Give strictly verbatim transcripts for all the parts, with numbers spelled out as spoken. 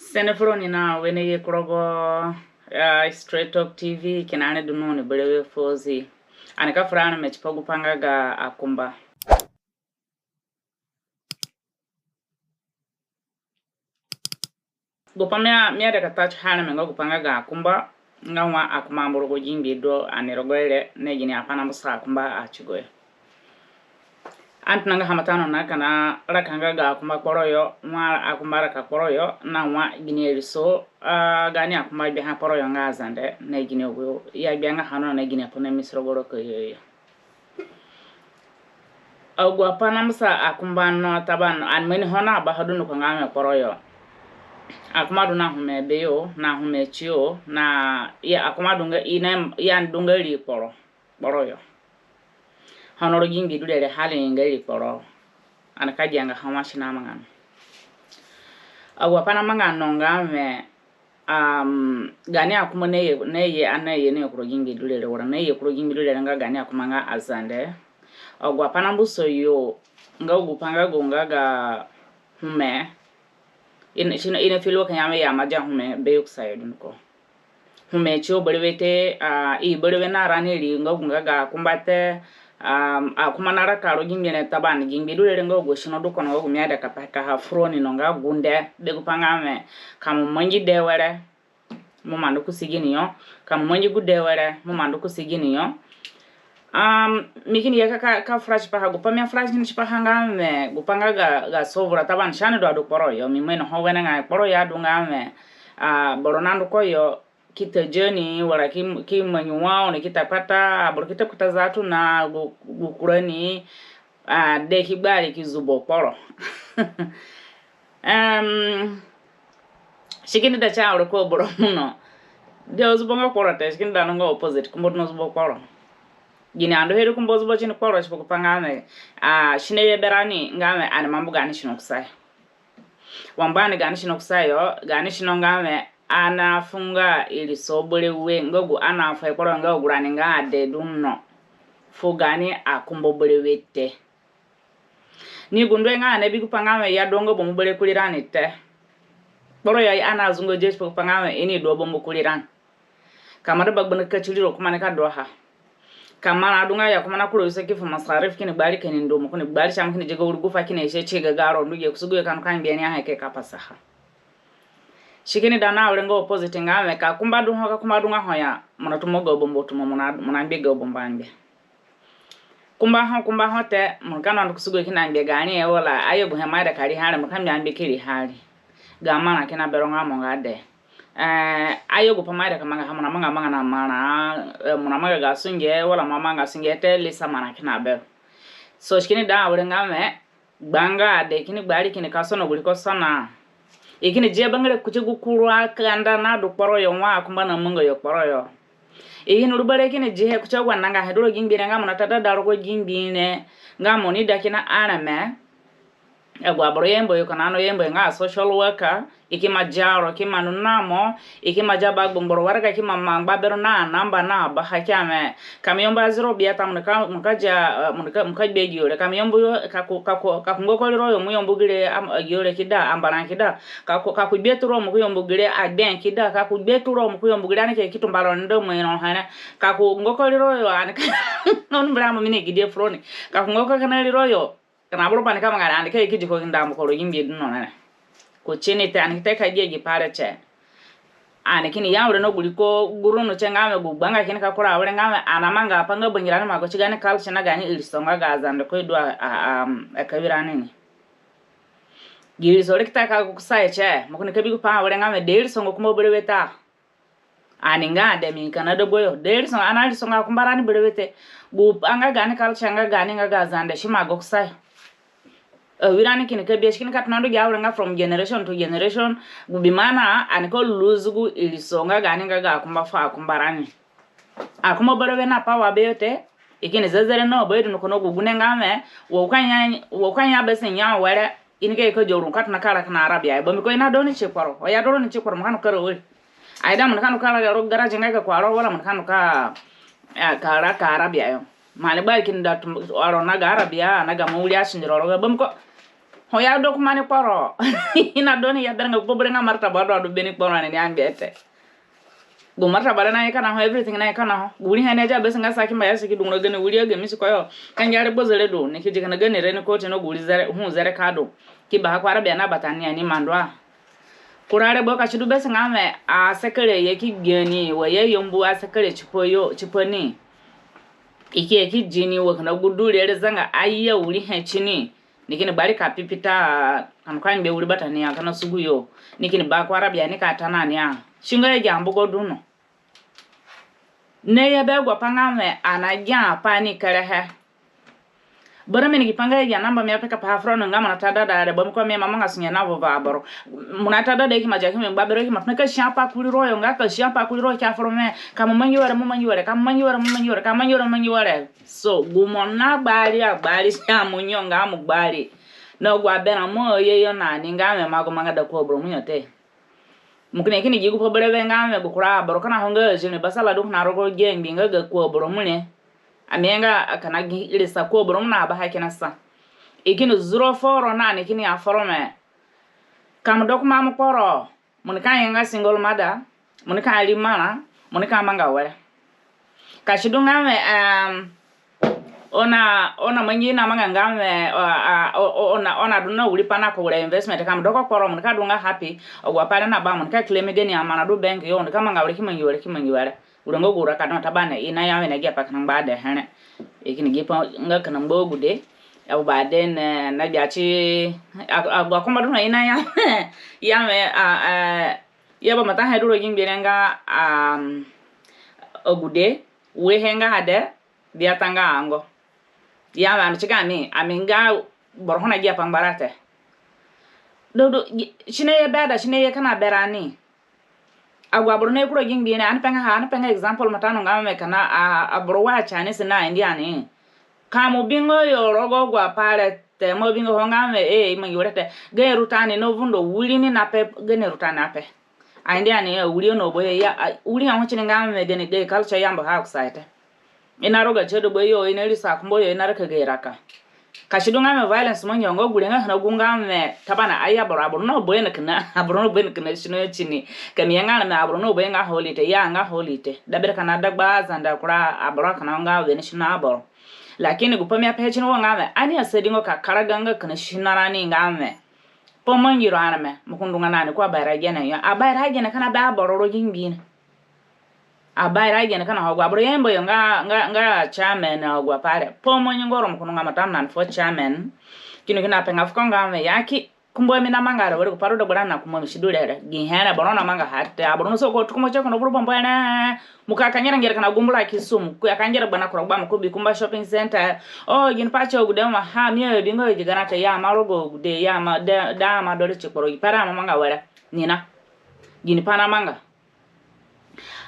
Sene fu roni na wene ye ku rogo, ah, Straight Talk T V, kina re du na oni berewe fuo zi. Ani ka fura areme tipa gu pai nga ga akumba. Gu pai mi a, mi aida ka touch ha areme nga gu pai nga ga akumba, nga wa akumba mbu rogo gi ngbii du ani rogoho re, na gini apai nambusa akumba a tigo yo. Ani tona nga ha mbata no na kina raka nga ga akumba kporo yo, wa akumba raka kporo yo, na wa gini iriso, ah, gaani akumba gbia ha kporo yo nga Azande, na gini agu i agbia nga ha no, na gini apai namisi rogo raka yo yo. Agu apai nambusa akumba no, taban, ani ima ini ho na baha dunduko nga wẽ kporo yo. Akumba du na hume beyo, na hume tiyo, na, ya, akumba du nga, i na, ya, du nga ri kporo, kporo yo. Ho no rogo gi ngbii du re re hali nga ri kporo. Ani ka gia nga ha wa si namanga no. Agu apai namanga no nga wẽ, um, gaani akumba naye, naye, ani naye na yo ku rogo gi ngbii du re re, wara naye ku rogo gi ngbii du re re nga gaani akumba nga Azande. Agu apai nambusa yo nga gu pai nga gu nga ga hume. I na, i na feel wa ka ya wẽ i ima dia hume beyo kusayo dunduko. Hume tiyo berewe te, ah, i berewe na rani ri nga gu nga ga akumba te, ah, akumba naraka rogo gi ngbii re, taban, gi ngbii du re re nga gu sino du kono nga gu mi aida ka pekaha fu roni no nga gunde, be gu pai nga wẽ, ka mo mangi dee were, mo ima ndu kusi gini yo, ka mo mangi gu dee were, mo ima ndu kusi gini yo. Um, mi kini ye ka, ka, ka fura tipaha, gu pai mi afura kini tipaha nga wẽ, gu pai nga ga, ga sovura, taban, si ani du adu kporo yo, mi ima ino ho wenengai kporo yo adu nga wẽ, ah, boro nandu ku yo ki ta journey, wala ki, ki mangi wa, oni ki ta kpata, aboro ki ta kpata zatu na gu, gu kura ni, ah, dee ki gbari ki zubo kporo. Um, si kini da ti awere ku aboro muno. Dee o zubonga kporo te, si kini da no nga opposite, kumba du na zubo kporo. Gini andu he du kumba zubo tini kporo, tipa gu pai nga wẽ, ah, si naye berani nga wẽ ani ima mbu gaani sino kusayo. Wa mbu ani gaani sino kusayo, gaani sino nga wẽ ani afunga iriso berewe, nga gu ani afuhe kporo nga gu rani nga ade du no. Fu gaani akumba berewe te. Ni gu nduhe nga ani abi gu pai nga wẽ i adunga bambu berewe kurirani te. Kporo yo ani azunga die tipa gu pai nga wẽ i ni du bambu kurirani. Ka mo da ba gbana ka ti riro, ko ima nika duaha. Ka marã adunga ya, ko ima na kura wisa ki fu masarif kini gbari kini ndu, mo kini gbari, si mo kini dia ga wiri gufa kini isi ti ga garo ndu gi kusugu yo ka ndu ka ngbe ni ahe ke ka pasaha. Si kini da na awere nga opposite nga wẽ ka kumba du ho, ka kumba du nga ho ya, mo na tumo ga bambu tumo, mo na, mo na ngbe ga bambu angbe. Kumba ho, kumba ho te, mo nika ndu kusugu kina ngbe gaani e wala, ayo gu he mo aida ka riha re, mo ka ngbe angbe ki riha re. Ga marã kina bero nga mo nga dee. Eh, ayo gu pai mo aida ka mangaha, mo na manga manga na marã, eh, mo na manga ga sunge, wala mo amanga sunge te, lisa marã kina bero. So, si kini da awere nga wẽ, gbanga ade kini gbari kini ka sono gu riko sona. I kini dia bangire kuti gu kuru akanda nadu kporo yo wa akumba namanga yo kporo yo. I kini ru bere kini dihe kuti agu ananga he du rogo gi ngbii re nga mo na ta dada rogo gi ngbii re nga mo ni da kina areme. Agu aboro yambu yo kina no yambu yo nga social worker. I ki ima dia ro, ki ima ndu na mo, i ki ima dia ba gbongboro waraga, ki ima mangba bero na namba na baha kia wẽ, ka mi yambu aziro biata, mo nika, mo nika dia, eh, mo nika, mo nika gbe gi yo re, ka mi yambu yo, ka ku, ka ku, ka ku ngoko riro yo, mo yambu gire, am, gi yo re ki da, ambarã ki da, ka ku, ka ku gbe turo, mo ku yambu gire, agbe ki da, ka ku gbe turo, mo ku yambu gire, ani ke ki tumba ro ndo mo ino hene, ka ku ngoko riro yo, ani ka, no mbra mo mi ni gi die fu roni, ka ku ngoko kina riro yo. Kina buru bani ka manga ani ka ye ki di ko ki nda mbu ko rogo gi ngbii du no nene. Ku tini te ani ki ta ka gbia gi pai re te. Ani kini ya were na gu riko guru no te nga wẽ gu gbanga kini ka kura awere nga wẽ ani amanga apai nga bangirani ima go ti gaani culture na gaani iriso nga ga Azande ko i du a, a, a, akawirani ni. Gi iriso re ki ta ka go kusayo te, mo kini ka bi gu pai awere nga wẽ dee iriso nga kumba berewe te. Ani nga ade mi kina dagbayo. Dee iriso, ani airiso nga kumba rani berewe te. Gu pai nga gaani culture nga gaani nga ga Azande si ima go kusayo. Awirani kini ka bi, si kini ka tona ndu gi awere nga from generation to generation. Gu bi mana ani ka lose gu iriso nga gaani nga ga akumba fu akumba rani. Akumba berewe na power beyo te. I kini zezere na bayo dunduko na gu gune nga wẽ, wa ka nya, wa ka nya besi nya were, i ni ka ye ka dia ru ka tona kara kina Arabia. Bambiko i na du ni ti kporo, o ya du ro ni ti kporo, mo ka ndu kara wari. Aida mo nika ndu kara rogo garage nga ga kporo, wala mo nika ndu ka, eh, kara ka Arabia yo. Mo ni gbari kini da tum, aro na ga Arabia, na ga mo wiri asindiro rogo, bambiko Ho ya du ku mani kporo. I na du ni ya berã nga gu pa bere nga martaba du adu beni kporo ni ni angbe te. Gu martaba re na ye ka na ho, everything na ye ka na ho. Gu wiri he ni ya ja besi nga sa ki mba ya si ki dungura gani wiri a ga mi si ko yo. Ka ngia re gbo zere du ni ki di kina gani re ni ko ti no gu wiri zere, hu zere ka du. Ki ba ha ku arabia na bata ni ya ni mandu a. Kura re gbo ka si du besi nga mi asekere ye ki gbia ni wa ye yambu asekere tipa yo, tipa ni. I ki ye ki di ni wa kina gu du re re zanga a ya wiri he ti ni. Ni kini gbari ka pipita, ani ka ngbe wiri bata ni ya ka na sugu yo. Ni kini ba ku arabia ni ka ta na ni ya. Si nga ye gi ambugo du no. Ne ye be gu pa nga mi ana gia pa ni kerehe. Bara mi ni gi pa nga ye gi namba mi ape ka pa ha furo no nga mo na ta dada re, bambiko mi ima manga sunge na vovo aboro. Mo na ta dada ki ma ja ki mi ngba bero ki ma tona ka sia pa kuri ro yo nga ka sia pa kuri ro ki afuro mi. Ka mo mangi were, mo mangi were, ka mo mangi were, mo mangi were, ka mo mangi were, mo mangi were. So, gu mo na gbari agbari, si amu nyo nga mo gbari. Na gu aberã mo ye yo na ni nga mi ma gu manga da ku aboro mu yo te. Mo kini kini gi gu pa berewe nga mi gu kura aboro ka na ho nga aziri basala du kina rogo gi ngbi nga ga ku aboro mu re. Ami nga ka na gi irisa ku aboro mu na ba ha kina sa. I kini zuro foro na ni kini aforo mi. Ka mo du ku ma mo kporo. Mo ni ka ye nga single mother, mo ni ka ri marã, mo ni ka manga were. Ka si du nga mi, um, ona, ona mangi na manga nga mi, uh, uh, o-, o-, ona, ona du na wiri pa na ko were investment, ka mo du ku kporo, mo ni ka du nga happy, agu apai re na ba, mo ni ka claim gani amarã du bank yo, mo ni ka manga were ki mangi were ki mangi were. Wiri nga gu raka no tabane, i na ya mi na gi apai kina ngba de here. I kini gi pa nga kina ngba agude. Agu ba de ne, na gbia ti, a-, agu akumba du na i na ya, ya mi, a, a, ya ba mata he du ro gi ngbi re nga, um, agude, we he nga ade, biata nga ango. Ya mi, ami ti ga mi, ami nga boro ho na gi apai ngbarate. Do, do, gi-, si na ye beda, si na ye kina berani. Agu aboro na ye kuro gi ngbi re, ani pe nga ha, ani pe nga example mata no nga mi kina, a, aboro wa Chinese na Indian ni. Ka mo bingo yo rogo agu apai re te, mo bingo ho nga mi, e, i mangi were te. Gani rutani na vundo, wiri ni na pe, gani rutani ape. A Indian ni, a, wiri yo na boyo ya, a, wiri ya ho ti ni nga mi gani, gani culture yambu ha kusayo te. I na roga tie du gbe yo, i na risa akumba yo, i na raka gayo raka. Ka si du nga mi violence mo nyo nga gure nga hana gu nga mi tabana aya aboro, aboro na boyo na kina, aboro na boyo na kina si no ti ni. Ka mi ya nga mi aboro na boyo nga holy te, ya nga holy te. Dabere kina dagba Zande kura aboro kina nga we ni si na aboro. Lakini gu pa mi ape ti ni wo nga mi, ani asadi ngo ka karaga nga kina si na rani nga mi. Pa mangi ro areme, mo ki ndunga na ni ku abaira gene yo. Abaira gene kina be aboro ro gi ngbi re. Abaira gene kina ho agu aboro yembo yo nga, nga, nga chairman agu apai re. Pa mangi ngoro mo ki ndunga mata na ni fu chairman. Kini kina pe nga fuko nga mi ya ki kumba mi na manga re, were gu pa ro dagba rani na kumba mi si du re re. Gi he re boro na manga ha te, aboro na so ko tukumo tie ko no buru bambu re. Mo ka ka ngera ngera kina gu mbura ki sumu, ko ya ka ngera gbana kuro gba mo ko bi kumba shopping center. O, gini pai tie agude ma ha, mi abingo gi garã te, ya ma rogo agude, ya ma de, da ma dore ti kporo, gi pai re ma manga were. Ni na. Gini pai na manga.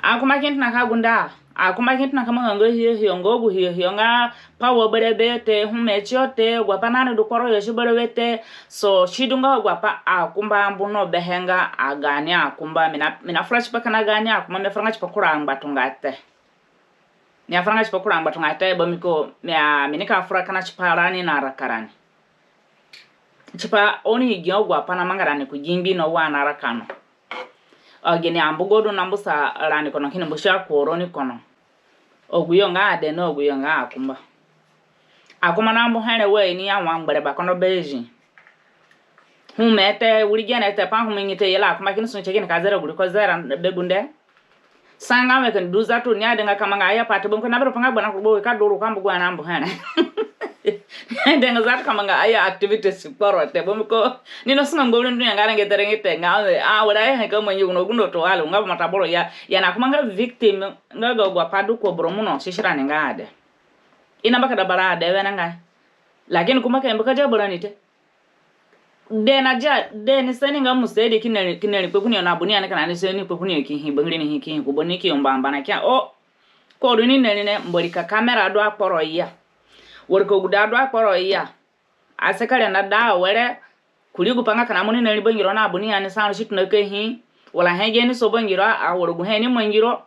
Akumba ki tona ka gunda, akumba ki tona ka manga nga hio hio, nga gu hio hio, nga pa wo berewe te, hu mi ti yo te, gu pa na ni du kporo yo si berewe te. So, si du nga gu pa akumba mbu no behe nga a gaani akumba, mi na, mi na fura tipa kina gaani akumba, mi afuranga tipa kura angbatunga te. Mi afuranga tipa kura angbatunga te, bambiko, mi a, mi nika fura kina tipa rani na raka rani. Tipa oni gi agu pa na manga rani ku gi ngbi no wa na raka no. Ogini ambugo du na mbusa rani kono kini mbusia kuro ni kono. Agu yo nga ade na agu yo nga akumba. Akumba na mbu here we ni ya wa ngbere ba kono beji. Hu mi te, wiri gene te, pa hu mi ngi te, yela akumba kini sunge kini ka zera guri ko zera be gunde. Sanga mi kini du zatu ni ade nga ka manga aya pa te, bambiko na bero pa nga gbana kuru gbo we ka du ru ka mbu gu na mbu here. Ade nga zatu ka manga aya activities kporo te, bambiko ni na sunga ngbo ru ndu ya nga renge te renge te nga, a, were aya he ka mangi gu no gundo to wale, nga mata boro ya, ya na kumba nga victim, nga ga agu pa du ku boro mu no, sisira ni nga ade. I na mbakada bara ade wenengai. Lakini kumba ka i mbakada bara ni te. De na dia, de ni sa ni nga mo sa di ki na ri, ki na ri kpakuni yo na buni ani ka na ni sa ni kpakuni yo ki hi bangiri ni hi ki hi ku buni ki yo mbamba na kia. O, ko du ni na ri ne mbori ka kamera du akporo ya. Wari ka guda du akporo ya. Asekere na da were, kuri gu pa nga ka na mo ni na ri bangiro na buni ani sa ru si tona ka hi. Wala he ge ni so bangiro a wari gu he ni mangiro.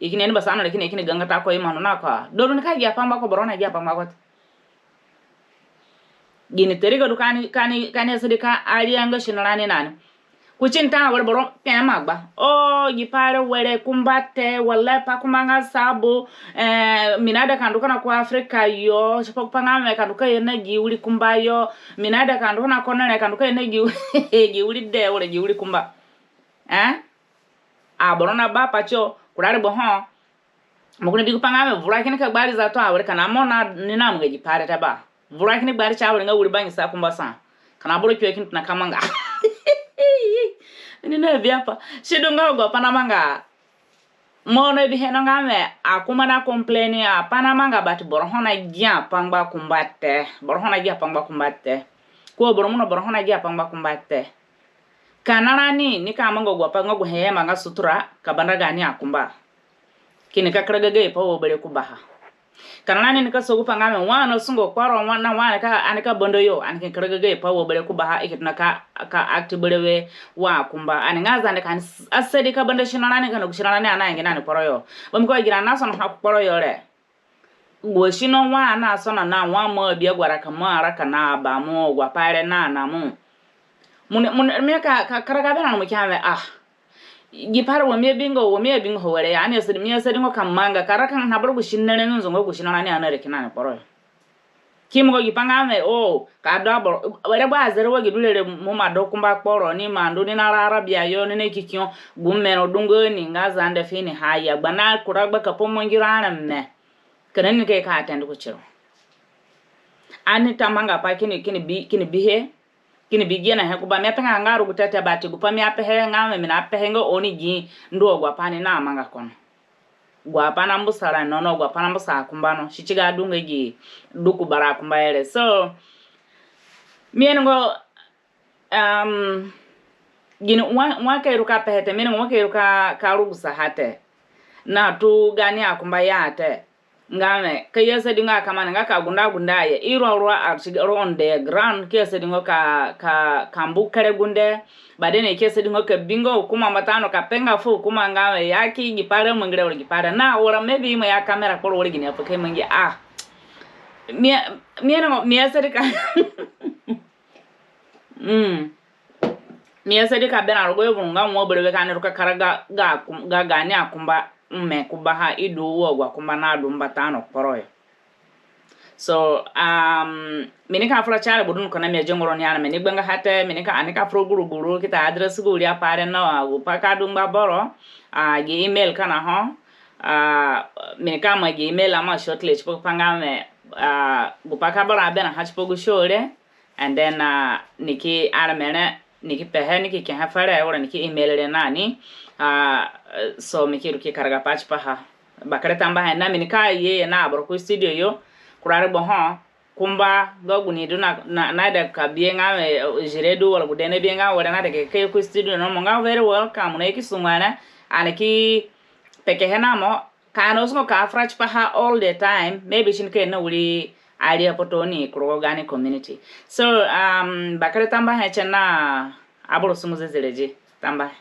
I kini ni basa no re kini, kini gangata ko i manu na ko. Doru ni ka gia pa ngba ko boro na gia pa ngba ko te. Gini teriga du ka ani, ka ani, ka ani asadi ka aria nga sino rani na ni. Kuti ni ta were boro kpee ma gba. O, gi pai re were kumba te, were pa kumba nga sabu, eh, mi naida ka ndu kina ku Africa yo, tipa gupai nga mi ka ndu ka ye na gi wiri kumba yo, mi naida ka ndu kina kina re ka ndu ka ye na gi, gi wiri dee were gi wiri kumba. Eh? Aboro na ba pati yo, kura regbo ho. Mo kini bi gupai nga mi vura kini ka gbari za to awere kina mo na ni na mo nga gi pai re te ba. Vura kini gbari ti awere nga wiri bangisa kumba sa. Kina boro kio kini tona ka manga. Ni na bi apai. Si du nga agu apai namanga. Mo na bihe no nga mi akumba na complain apai namanga but boro ho na gia pa ngba kumba te. Boro ho na gia pa ngba kumba te. Ko boro mo na boro ho na gia pa ngba kumba te. Kina rani nika manga agu apai nga gu he manga sutura ka banda gaani akumba. Kini ka karaga gayo pa wo bere ku baha. Kina rani nika sa gupai nga mi wa ani sungo kporo wa na wa ani ka, ani ka banda yo, ani kini karaga gayo pa wo bere ku baha, i ki tona ka, ka act berewe wa akumba. Ani nga Zande ka ani asadi ka banda sino rani kina gu sino rani ani na ingi na ni kporo yo. Bambiko gi rani na sono ha ku kporo yo re. Gu sino wa ani na sono na wa mo abi agu araka mo araka na ba mo agu apai re na na mo. Mo ni, mo ni mi ka, ka karaga berã mo ki ya mi, ah. Gi pai re wa mi abinga, wa mi abinga ho were ya, ani asadi, mi asadi ngo ka manga, ka raka na boro gu sino re nzunzu nga gu sino rani ani na re kina ni kporo yo. Ki mo ngo gi pai nga mi, o, ka du aboro, were gba azere wa gi du re re mo ima du kumba kporo, ni ima ndu ni na ra Arabia yo, ni na kikio, gu mero du nga ni nga Zande fini ha ya, gba na kura gba ka pa mangi ro areme. Kina ni ka ye ka attend ku tiro. Ani ta manga pai kini, kini bi, kini bihe, kini bi gene he ku ba mi ape nga nga rugute te but gupai mi apehe nga mi, mi na pehe nga oni gi ndu agu apai ni na manga kono. Agu apai na mbusa rani no, agu apai na mbusa akumba no. Si ti ga du nga gi du ku bara akumba yo re. So, mi ini ngo, um, gini wa, wa ka iru ka pehe te, mi ini ngo wa ka iru ka, ka rugusa ha te. Na tu gaani akumba ya te. Nga mi, ka i asadi nga ka manga nga ka gunde agunde aye. I ru ru a ti ru on the ground, ki asadi nga ka, ka, ka mbu kere gunde. Baden ki asadi nga ka bi nga hukuma mbata no ka pe nga fu hukuma nga mi ya ki gi pai re mangi re were gi pai re. Na wara maybe i ima ya camera kporo were gini apai ka i mangi. Ah. Mi, mi ini ngo, mi asadi ka. Mm. Mi asadi ka berã rogo yo vuru nga mo berewe ka ani ru ka karaga ga, ga, gaani akumba. Mme ku baha i du wo agu akumba na du mbata no kporo yo. So, um, mi nika fura ti aregbo dunduko na mi adia ngba roni areme ni gbanga ha te, mi nika, ani ka fura guruguru, ki ta address gu wiri apai re na, a, gupai ka du ngba boro, a, gi email kina ho, a, mi nika maa gi email ama shortly tipa gupai nga mi, a, gupai ka boro aberã ha tipa gu show re, and then, a, ni ki areme re, ni ki pehe, ni ki kehe fere, wara ni ki email re na ni, a, so mi ki ru ki karaga pai tipaha. Bakere tambuahe na mi nika ye na aboro ku studio yo, kura regbo ho, kumba nga gu ni du na, na, naida ka bihe nga, e, zire du wara gu dee na bihe nga were naida ka ye ku studio no mo nga very welcome na i ki sungu re, ani ki pekehe na mo, ka ani sungu ka fura tipaha all the time, maybe si nika ye na wiri aria poto ni ku rogo gaani community. So, um, bakere tambuahe tie na aboro sungu zezeredi, tambuahe.